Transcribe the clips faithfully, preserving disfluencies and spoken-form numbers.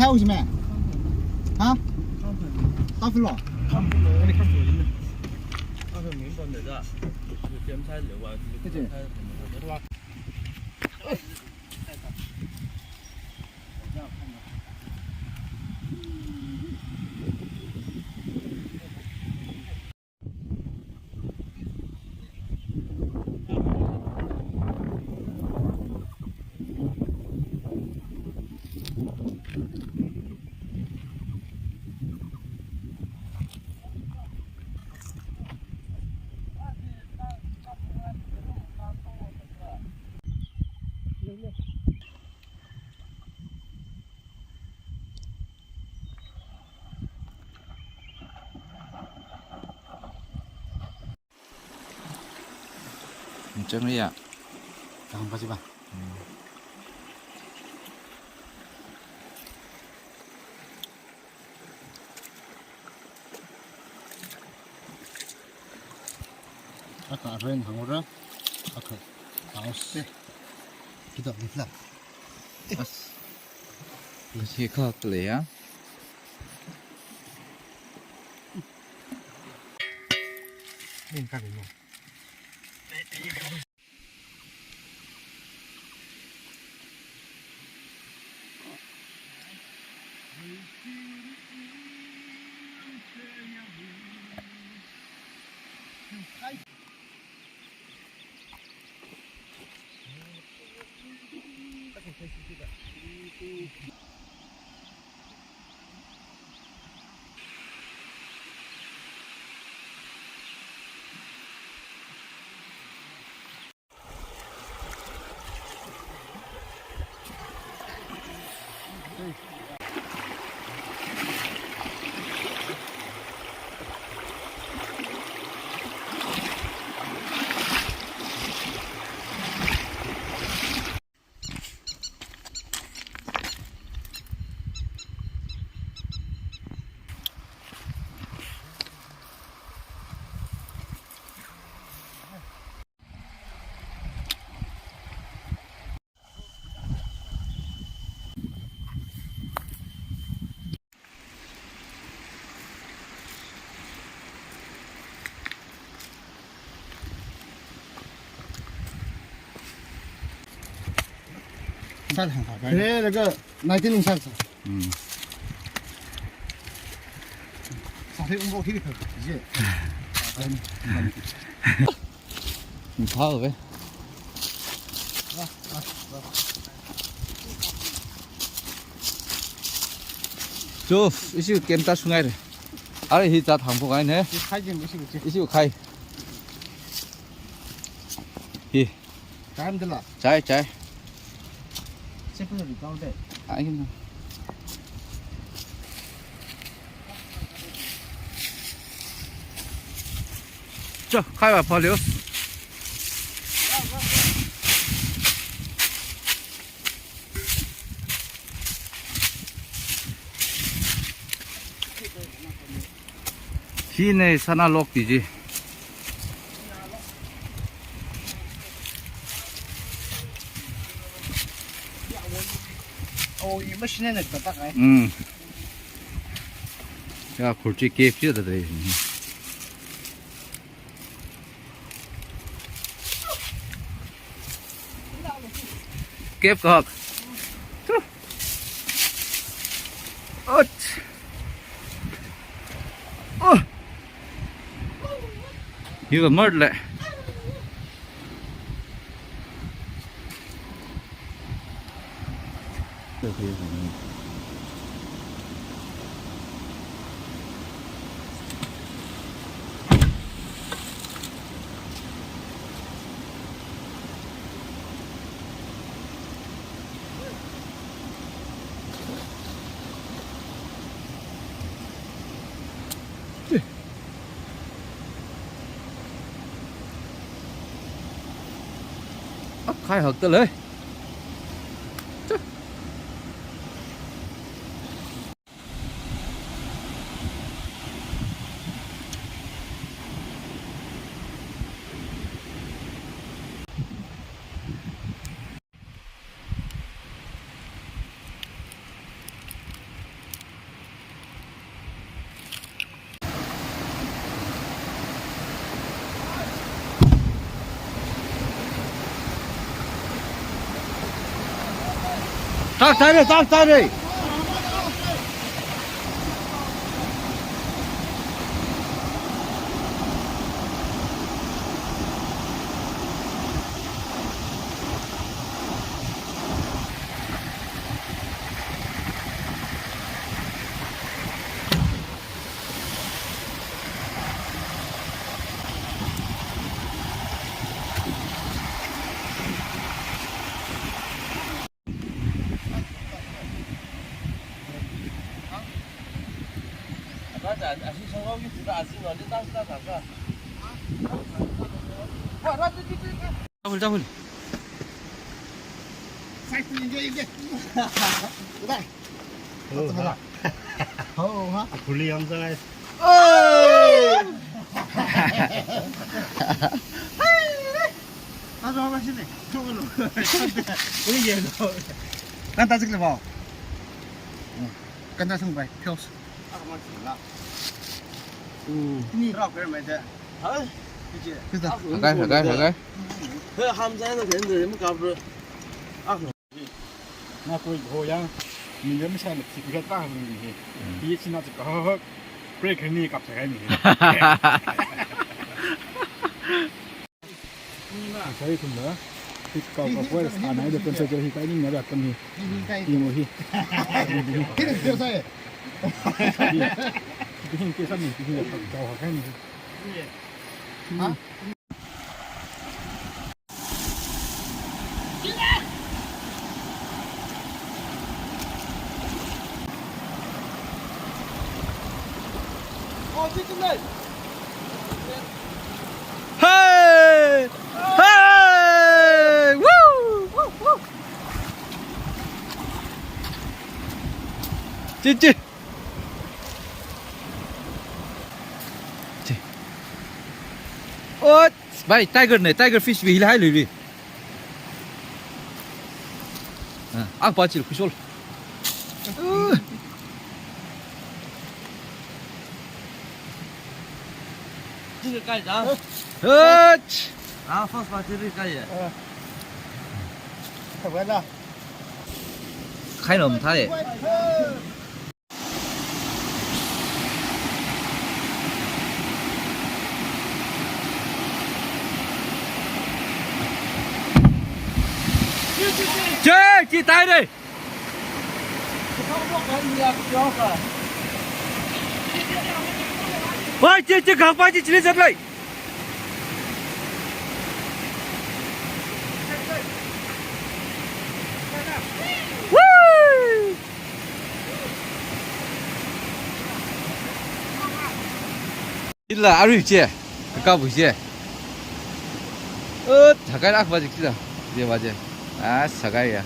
Tao si me? Ha? Tao filo? Chang ya. Chang pa si ba. Aka ren hangura, aka taos te. Kita ni fla. As. Lasi kha kle ya. Ning ka ni no. Sal hang ka. Re, re, ga nineteen inch sal. Hmm. Sal he umbo khi ka. Ye. Ni thao ve. Chu, ishi kem ta sungai re. Are hi ta thang pho kai ne. Khai jin ishi chi. Ishi khai. Hi. Time de la. Chai, chai. Ai, cho, khai va pho liu. Hi ne sana lok ti ji. Oh, you must ne ne tatak ai. Hmm. Ya, khurchi cave chi da dai. Cave ka hak. Chu. Ach. Oh. Hi va mart le. Ak khai hak ta lei. Chu. ꯆꯥꯛ ꯆꯥꯔꯦ, ꯆꯥꯛ ꯆꯥꯔꯦ꯫ Chahul, chahul. Sai, inge, inge. Udah. Oh, ha. Oh, ha. Khuli yang sai. Oi! Tazo apa sini? Coba lu. Ini ya lo. Kan tak cek le bau. Kan tak seng bai, pios. Aku mau sini lah. Hmm. Ini rau keren mai deh. Hah? Kecil. Kita. Hakai, hakai, hakai. Hei, ham saya nak keren deh, mau kabur. Ah. Nakhoi ho yang, mi lam sha na thik kha ta hang ni hi. Hi sina chi kahak, break ni kap sa ni hi. Sai kum na, thik kau ka poi sa na da temperature hi kai ni na da kam hi. Hi mo hi. Hi ni sai. Hi ni ke sa ni, hi ni kau ha kai ni. Ha? Hey! Hey! Woo! Woo! Woo! Chi, chi. Chi. Ot, bhai, tiger ne, tiger fish bi hila hai lui bi. Ah, ak pa chil kushol. Uh. Chi kai da. Ot. Ah, first pa chi kai ya. Ka wala. Khai nom thai. Che, chi tai re. Wai, che, che, khang pa chi chili chat lai. Woo! Ila arui che, kakabu che. Oh, thakai ak ba jik da. Je ba je. Ah, sakai ya.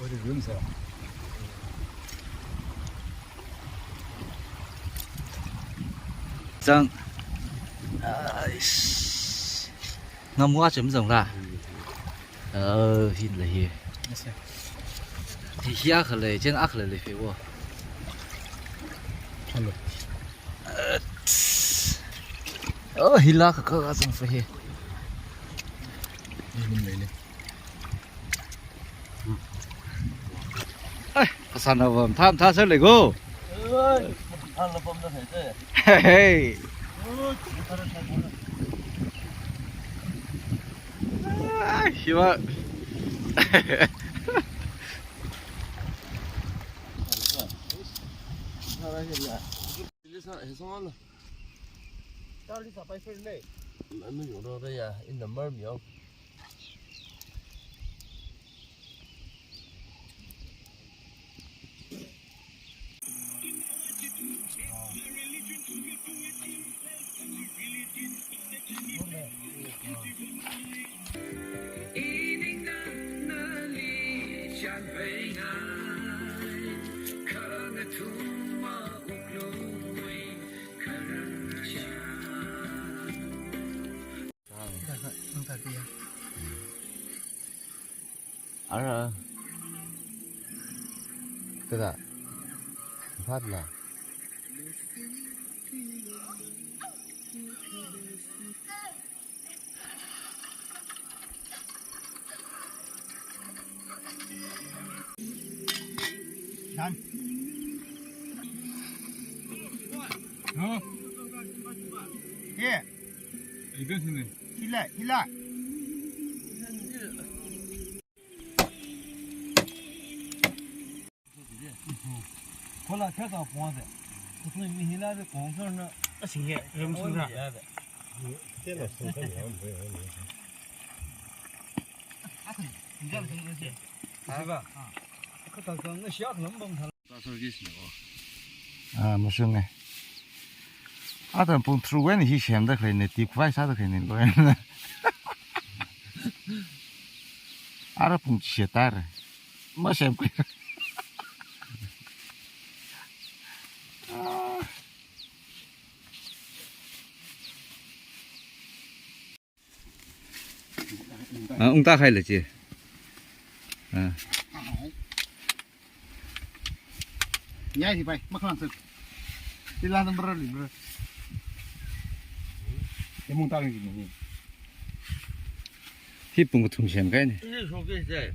What is room, sir? Zang. Ais. Ngam wa chem zang la. Oh, hin la hi. Yes, sir. Hi hi akha lei, chen akha lei lei fe wo. Hello. Oh, hi la ka ka zang fe hi. Ni min lei lei. Ai, kasana bam tham tha sar lei go. Oi, tha la bam da hai te. Hey, hey. Ai, shiva. Charlie sa pai friend lei. Mai mai yong ro ya, in the mer mi yong. Ara. Kada. Phatla. Done. No. Here. Hila, hila. Kola kya ka pwa de. Kusne mi hila de kong sar na. Asing ye, rem sung ra. Ya de. Kya na sung ka ya. Akhun, injam sung ra se. Siba. Ka ta ka na siak nam bang tha. Ta service ne ko. Ah, masung ne. Atan pung through wen hi shem da khlei ne, tip vai sa da khlei ne lo. Ara pung chi tar. Masem kui. Ah, ungta khai le chi. Ah. Nyai hi pai, makhalang sir. Ila number li bro. Emung tang ni. Hi pung thum shem kai ne. Ini showcase dai.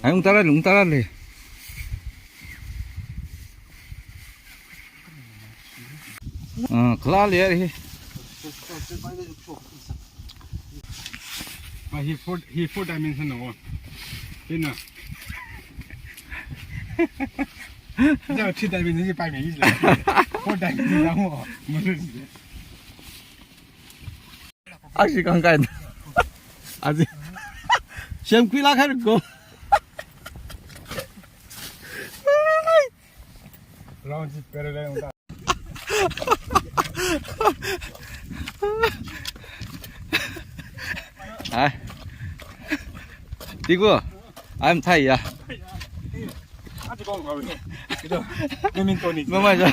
Ai, ungta ra le, ungta ra le. Ah, khala le hi. But he four, he four dimension no. You know. Now three dimension, five dimension. Four dimension no. Aksi kang kai. Azi. Shem kui la khai ko. Round ji parallel ta. Hai. Tigo. I'm Thai ya. Aji kong kau ni. Itu. Ni min Tony. Mama ja.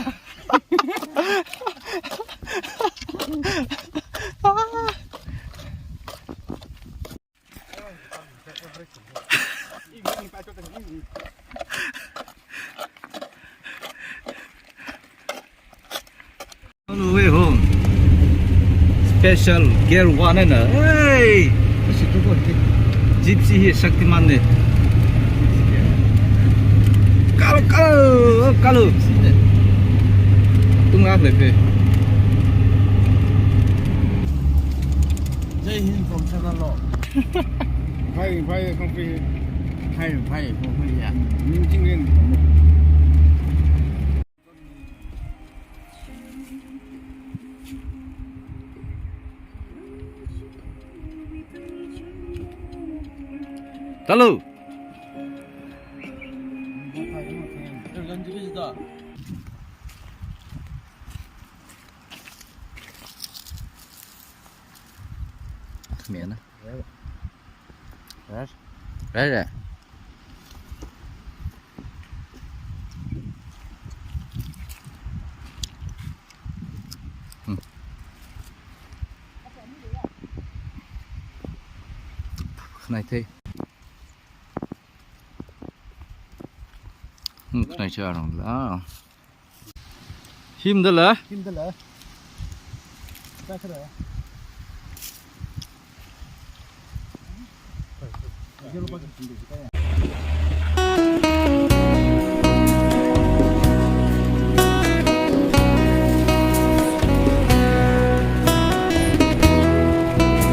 On the way home. Special gear one and a, hey! Gypsy hi Shaktiman ne. Kalo, kalo, kalo. Tung lak le pe. Jai Hind from China lo. Phai, phai, kong pi. Phai, phai, kong pi ya. Ning jing ren. Hello. Mena. Right. Right. Hmm. Khanai thei. Hmm, khanai cha rong la. Himda la. Himda la. Ka khara. Zero point.